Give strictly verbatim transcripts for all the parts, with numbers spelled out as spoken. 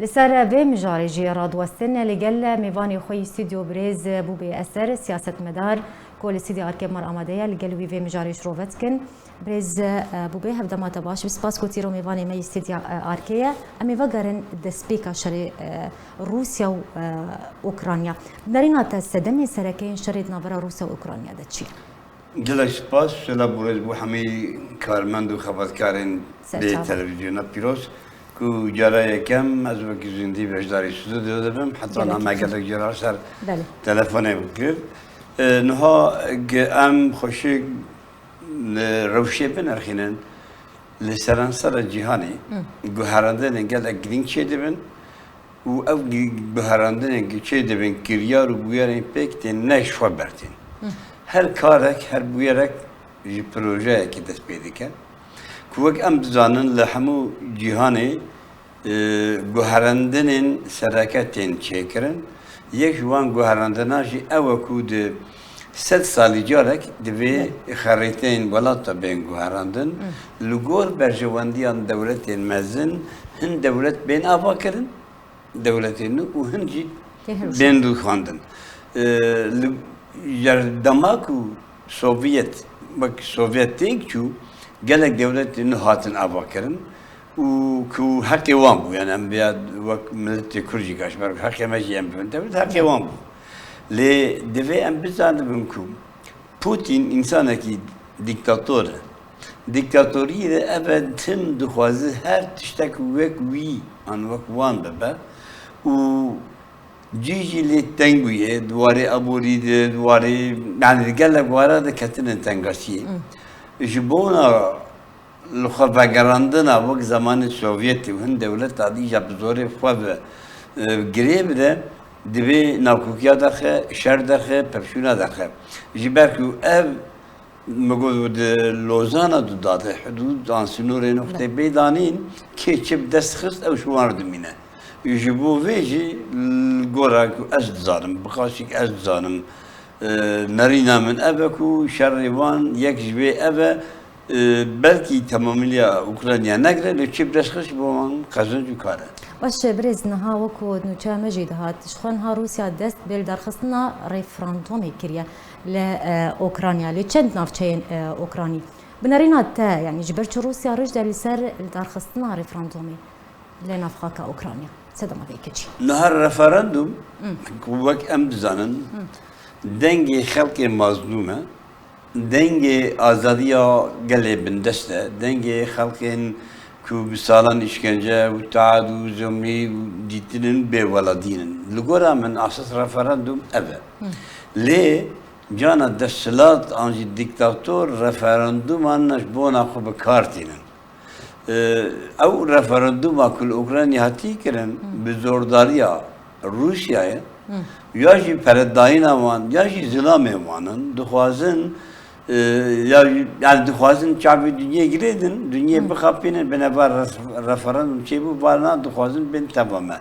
Li ser vê mijarê jî radiwestin li gel mêvanê xwe yî stûdyo birêz Bûbê Eser, siyasetmedar ku li stûdya Arkê Mar amade ye, li gel wî vê mijarê ji rove dikin. Birêz, e, Bûbê, hevdema te baş be. Spas ku tîro mêvanê me yî stûdya, e, Arkê ye. Em ê vegerin destpêka şerê, e, Rûsya û, e, Ukrayna. Bi nerîna te sedemên sereke yên şerê di navbera Rûsya û Ukrayna de çi ye? Gelek spas, silav û rêz bo hemî karmend û xebatkarên vê televîzyona pîroz, ku cara yekem ez wekî zindî beşdarî stûdyo de bim, heta niha me gelek cara ser telefonê bikir. E, niha ge-, em xweşik li rewşê binirxînin, li serensera cîhanê guherandinên gelek girîng çêdibin. Û ev gi-, guherandinên ku çêdibin kiryar û bûyerên pêk tên ne ji xwe bertên. Her karek, her bûyerek ji projeyekê dest pê dike. Ku wek em dizanin li hemû cîhanê, e, guherandinên sereke tên çêkirin. Yek ji wan guherandinan jî ew e ku di sed salî carek divê xerîteyên welata bên guherandin. Li gor berjewendiyan dewletên mezin hin dewlet bên avakirin, dewletên nû û hin jî tên rûşandin. Bên rûxandin. E, li, yer dema ku Sovyet, wek Sovyet têk çû, gelek dewletên nû hatin avakirin û ku heqê wan bû, yani em vêya wek miletê Kurd jî gaş ber heqê me jî em bibin dewlet, heqê wan bû. Lê divê em bizanibin ku Putin însanekî dîktator e. Dîktatoriyê de ev e, tim dixwaze her tiştek wek wî an wek wan bibe û cî jî lê teng bûye, di warê aborî de, di warê, yani di gelek wara de ketine tengasiyê. Ji bona li xwe vegerandina wek zemanê Sovyetê û hin dewleta dî jî bi zorê xwe ve, e, girê bide, divê nakokiya derxe, şer derxe, pevçûna derxe. Ji ber ku ev, min got, di Lozana du dade hudûd an sînorê nû xwe tê bê danîn, kê çi bi dest xist ew ji wan re dimîne. Ji bo vê jî li gora ku ez dizanim, bi qasîk ez dizanim, e, nerîna min ev e ku şerê wan yek ji vê ev e, e, belkî temamîliya Ukrayna negire, lê çi bi dest xist ji bo wan qezenc û kar e. Baş e, birêz, niha wekû nûçeya me jî dihat, ji xwe niha Rûsya dest bi lidarxistina referandumê kiriye li, e, Ukrayna, li çend navçeyên, e, Ukraynî. Bi nerîna te, yanî ji ber çi Rûsya rij de li ser lidarxistina referandumê li nav xaka Ukrayna? Sedema vê yekê çi? Niha referandum, ku wek em dizanin, dengê xelkê mazlûm e, dengê azadiya gelê bindest e, dengê xelkên ku bi salan îşkence û taad û zulmî û dîtinin bêweladîn in. Li gora min esas referandum ev e. Lê cana desthilat an jî dîktator referanduman ne ji bona xwe bi kar tînin. Ew referanduma ku li Ukraynayê hatî kirin, bi zordariya Rûsyayê, ya jî peredayîna wan, ya jî zilamên wan in, dixwazin, e, ya jî, yani dixwazin çavê dinyê girêdin, dinyê bixapînin, bineva res-, referandum çêbû, varna dixwazin bên teva me.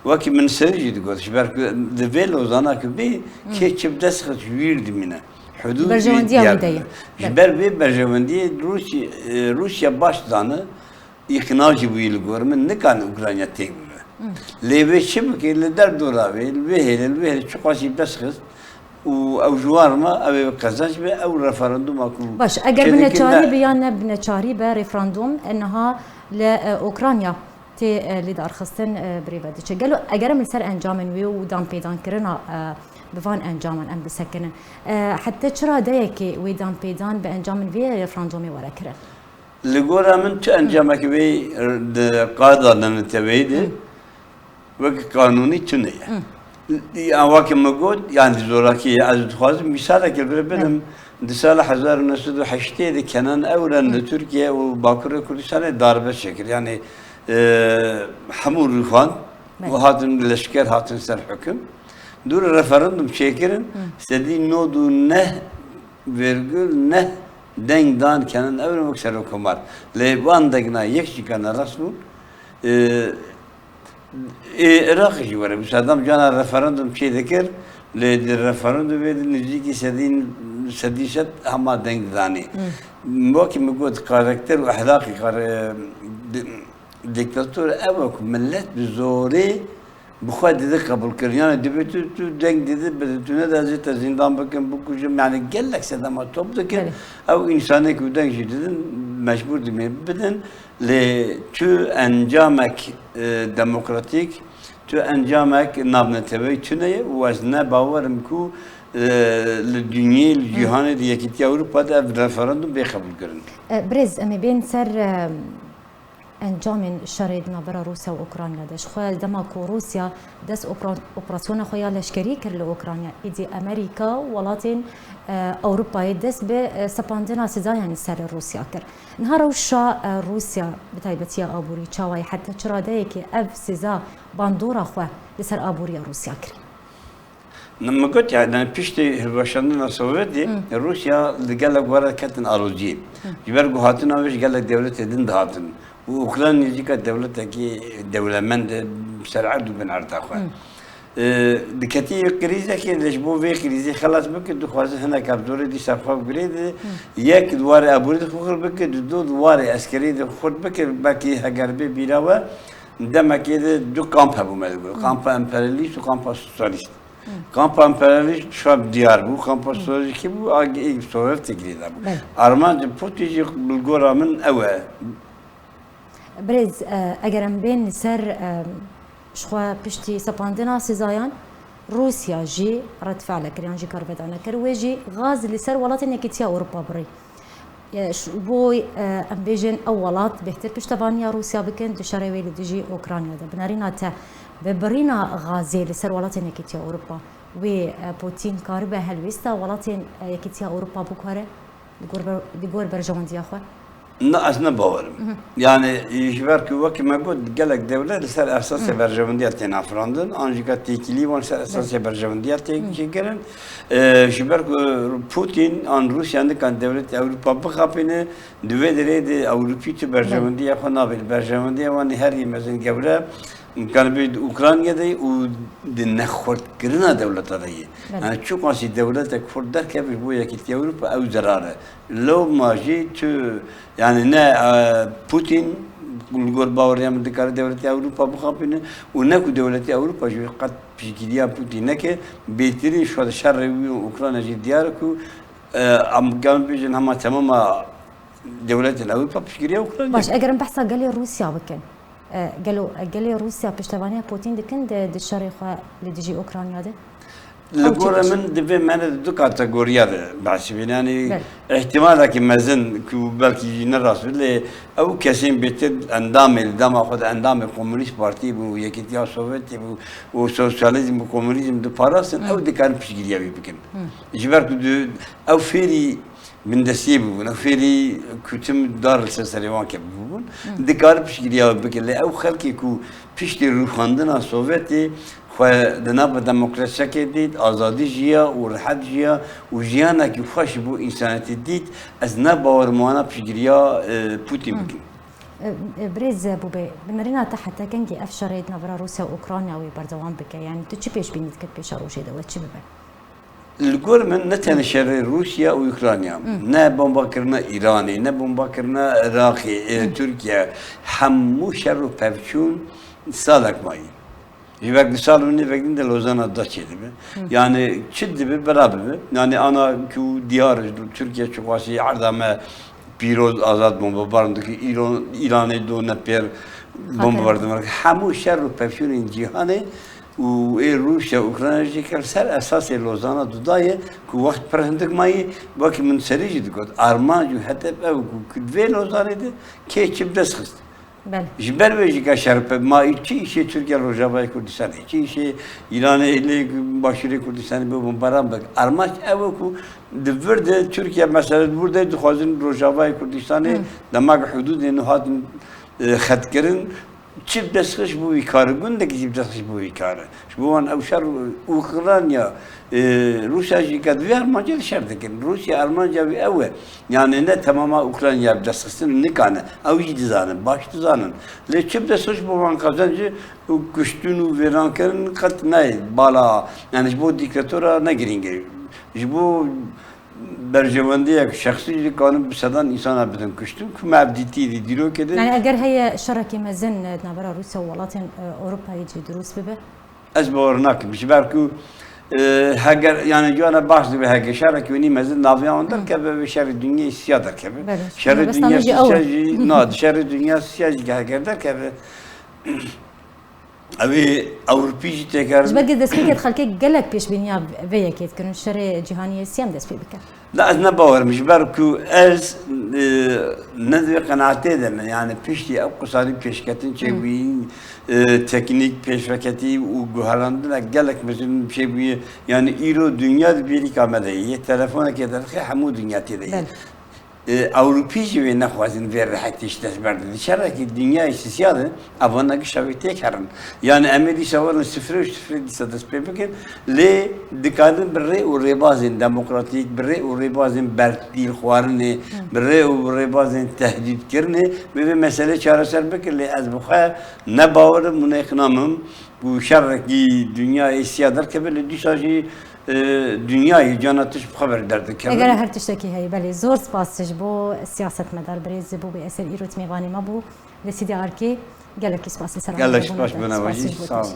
Wekî min serî jî digot, ji ber ku di vê Lozana ku bê, kê çi bi dest xist ji wîr dimîne. Hudûd berjewendiya wî de ye. Ji ber vê berjewendiyê Rûsya, e, Rûsya baş dizane, îqna jî bûyî li gor min, nikane Ukrayna têk bibe. Lê vê çi bike, li derdora vê, li vê hêlê, li vê hêlê çiqas jî bi dest xist û ew ji wan re ma, ew ê qezenc be, ew referanduma ku Baş, eger çêdikin bineçarî ne be yan ne bineçarî be, referandum, e, niha li, e, Ukrayna tê, e, lidarxistin, e, birêve diçe. Gelo eger em li ser encamên wê û danpêdankirina, e, bi van encaman em bisekinin, e, heta çi radeyekê wê danpêdan bi encamên vê referandumê were kirin? Li gora min tu encamekî wê di qada de neteweyî de wek qanûnî tune ye. Ya weke min got, yani zoraki ye. Ez dixwazim mîsalekê vir bidim. Di sala hezar û neh sed û heştê de Kenan Evren li Tirkiye û Bakurê Kurdistanê darbe çêkir. Yani, e, hemû rûxan û hatin leşker hatin ser huküm. Dû referandum çêkirin, sedî nod û neh virgul neh deng dan Kenan Evren wek serokkomar. Lê van degna yek jî ka nerast bûn. Ê, ê Iraqê jî were. Bi Sedam cana referandum çê dikir, lê di referandumê de nêzîkî sedî, sedî sed hema deng didanê. Wekî min got, karakter û ehlaqê kar-, di-, diktator ew e ku millet bi zorê bi xwe dide qebûlkirin. Yani dibê tu, tu deng dide, bi tu ne de ez ê te zîndan bikim, bikujim. Yani gelek sedema top dikin. Belê. Ew însanê ku deng jî didin, mecbûr dimê bidin. Lê tu encamek, e, demokratîk, tu encamek navneteweyî tune ye û ez ne bawer im ku, e, li dinyê, li Hı. cîhanê, li Yekîtiya Ewropa de ev referandum bê qebûlkirin. E, birêz, em ê bên ser, e, encamên şerê di navbera Rûsya û Ukrayna de. Ji xwe dema ku Rûsya dest opera-, operasyona xwe ya leşkerî kir li Ukrayna, êdî Amerîka û welatên, e, Ewropayê dest bi, e, sepandina sizayan li ser Rûsya kir. Niha rewşa, e, Rûsya, bi taybetiya aborî, çawa ye? Heta çi radeyekê ev siza bandora xwe li ser aboriya Rûsya kirî? Min got, yani, piştî hilweşandina Sovyetê, Hı. Rûsya li gelek were ketin aloziyê. Hı. Ji ber ku hatina wê ji gelek dewletê din dihatin. Û Ukrayna jî ka dewletekî dewlemend e, ser erd û bin erda xwe. Hı. E, diketî krîzekê de, ji bo vê krîzê xelas bike, dixwaze hinek abzorê dî ser xwe bi girê de, Hı. yek di warê aborî de xwe xurt bike, di du di warê eskerî de xurt bike, belkî heger bê bîra we, demekê de du kamp hebû me digot. Hı. Kampa emperyalîst û kampa sosyalîst. Hı. Kampa emperyalîst şab diyar bû, kampa Hı. sosyalîst kî bû, a, ê Sovyetê girêda bû. Belê. Armanc Putin jî li gora min ew e. Birêz, e, eger em bên li ser, e, ji xwe piştî sepandina sizayan, Rûsya jî redfe'le kir, yan jî karvedane kir, wê jî gaz li ser welatên Yekîtiya Ewropa birî. E, ş-, bo, e, em bêjin ew welat bêhtir piştevaniya Rûsya bikin di şerê wê li dijî Ukrayna de. Bi nerîna te, bi birîna gazê li ser welatên Yekîtiya Ewropa wê, e, Putin karibe helwêsta welatên, e, Yekîtiya Ewropa biguhere? Li gor ber-, li gor berjewendiya xwe? Na, ez ne bawer im. Mhm. Yani, ji ber ku wekî me got, gelek dewlet li ser esasê Mhm. berjewendiya têne afirandin, an jî ka têkilî wan li ser esasê Belê. berjewendiya tê Mhm. çêkirin. E, ji ber ku Putin an Rûsya nikan dewletê Ewropa bixapîne, di vê derê de Ewropî tu Belê. berjewendiya xwe nabe. Berjewendiya wan ê herî mezin gewre, Kanibe di Ukraynayê de û di nexurtkirina dewleta de ye. Belê. Yani çiqasî dewletek xurt derkeve ji bo Yekîtiya Ewropa ew zerar e. Lewma jî tu, yani ne, e, Putin li gor baweriya min dikare dewletê Ewropa bixapîne û ne ku dewletê Ewropa jî qet piştgiriya Putin neke, bêtirî şer-, şerê wî û Ukrayna jî diyar e ku, e, em kan bêjin hema temama dewletên Ewropa piştgiriya Ukrayna. Baş, eger em behsa gelê Rûsya bikin, e, gelo, e, gelê Rûsya piştevaniya Putin dikin di, di şerê xwe li dijî Ukrayna de? Li Ew çi gorê diş- min divê me ne di du kategoriya de behsî bîne. Yanî Belê. ihtimalekî mezin ku belkî jî ne rast be, lê ew kesên bêtir endamê li dema xwe de endamê Komunîst Partî bû, Yekîtiya Sovyetê bû û sosyalîzm û komunîzm diparastin, Hı. ew dikarin piştgiriya wî bikin. Hı. Ji ber ku di, ew fêrî bindestiyê bûbûn, ew fêrî kutim dar li ser serê wan kevbûbûn, Hı. dikare piştgiriya wî bike. Lê ew xelkê ku piştî rûxandina Sovyetê xwe di nav demokrasiyekê dît, azadî jiya û rihet jiya û jiyanekî xweş ji bo însanetî dît, ez ne bawer im wana piştgiriya, e, Putin Hı. bikin. E, e, Birêz Bûbê, bi nerîna te heta kengî ev şerê di navbera Rûsya û Ukrayna wê berdewam bike? Yanî tu çi pêşbînî dikit pêşerojê de we çi bibe? Li gor min ne tenê şerê Rûsya û Ukrayna, Hı. ne bombakirina Îranê, ne bombakirina Iraqê, e, Hı. Tirkiye, hemû şer û pevçûn salek mayî. Ji ber di sal û nîvek din de Lozana da çêdibe. Hı. Yani çi dibe bira bibe. Yani ana ku diyar e, Tirkiye çiqasî erda me pîroz azad bombebaran dike, Îro-, Îranê do ne pêr bombebaran dike. Hemû şer û pevçûnên cîhanê û ê Rûsya, Ukrayna jî ker ser esasê Lozana dudaye ku wext pir hindik mayî, wekî min serî jî digot, armanc û hedef ew ku, ku di vê Lozanê de kê çi bi dest xist. Belê. Ji ber wê jî ka şer pe-, ma çi îşê Tirkiye Rojavayê Kurdistanê, çi îşê Îranê lê Başûrê Kurdistanê bibin baran bik. Armanc ew e ku di vir de Tirkiye mesela di vir de dixwazin Rojavayê Kurdistanê Hı. dema ku hudûdên nû hatin, e, xetkirin, çi bi dest xist ji bo wî kar e, gundekî jî bi dest xist ji bo wî kar e. Ji bo wan ew şer û Ukrayna, e, Rûsya jî ka di vê armancê de şer dikin. Rûsya armanca wî ew e. Yani ne temama Ukrayna bi dest xistin nikane. Ew jî dizanin, baş dizanin. Lê çi bi dest xist ji bo wan qezenc e û kuştin û vêrankirin qet nayê bala, yani ji bo dîktatora ne girîng e. Ji bo berjewendiyek şexsî jî dikarin bi sedan însana bidin kuştin, ku me ev dîtî di dîrokê de. Yani eger heye şerekî mezin di navbera Rûsya û welatên e, Ewropayê jî dirûst bibe? Ez bawer nakim. Ji ber ku e, heger, yani cana baş dibe hege şerekî wenî mezin naviya wan derkeve ve şerê dinyayê siya derkeve. Belê. Şerê Belê, dinya bes jî ew siya e. jî, na, şerê dinya siya jî heger derkeve. Ew ê Ewropî jî têkerin. Ji ber ku destpêkê xelkê gelek pêşbîniya vê yekê dikirin, şerê cîhanî yê siyem dest pê bike. Na, ez ne bawerim, ji ber ku ez e, ne di vê qenaatê de me, yani piştî ew qusarî pêşketin çêbûyî, e, teknîk pêşveketî û guherandina gelek mezin çêbûyî, yani îro dinya di bêrîka me de ye, yê telefonekê derdixe hemû dinya tê de ye. Belê. E, Ewropî jî wê nexwazin vê rehetî ji dest berdin. Di şerekî dinyayê sisiya de, ev vana gişa wê têk herin. Yani em ê dîsa werin sifrê û sifrê dîsa dest pê bikin, lê dikarin bi rê û rêbazên demokratîk, bi rê û rêbazên berdîl xwarinê, bi rê û rêbazên tehdîdkirinê wê vê meselê çareser bikin, lê ez bi xwe ne bawer im û ne iqna im ku şerekî dinyayê siya derkeve, lê dîsa jî e, dinyayê cana tişt bi xwe berderdikevin. Eger her tiştekî heye, belê. Zor spas ji bo siyasetmedar birêz Bobî Eser îro di mêvanê me bû. Li Sîdê Arkê gelekî spas li ser Gelek spas ji bo nava jî. Sağ olun.